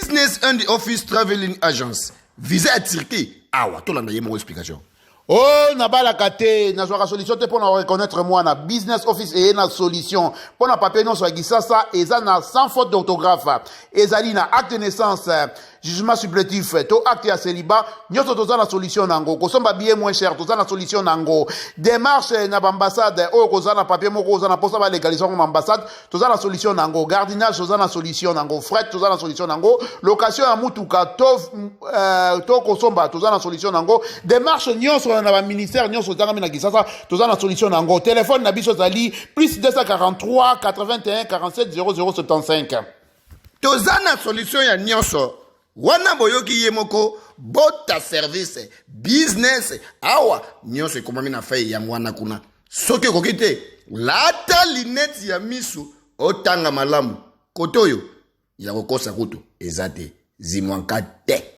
Business and Office Traveling Agence, visa ya Turquie awa. Tolanda ye moko explication. O oh, nabalaka te, nazwaka solution te mpo na reconnaître mwana. Business Office eye na solution mpo na papier nyonso ya Kisasa. Eza na sans faute d'orthographe, ezali na acte de naissance, jugement supplétif to acte ya célibat, nyonso toza na solution nango. Kosomba billet moins cher, toza na solution nango. Démarche na baambassade, oyo koza na papier moko, oza na mposa balégaliser yango na ambassade, toza na solution nango. Gardiennage, toza na solution nango. Fret, toza na solution nango. Location ya mutuka to kosomba, toza na solution nango. Démarche nyonso na baministère nyonso ezangami na Kisasa, toza na solution nango. Telefone na biso ezali +243 81 47 00 75. Toza na solution ya nyonso wana. Boyoki ye moko, bota service business awa, nyonso ekomami na feuille yango wana kuna. Soki okoki te, lata lunettes ya misu, otanga malamu. Kote oyo ya kokosa kutu eza te, zimwanka te.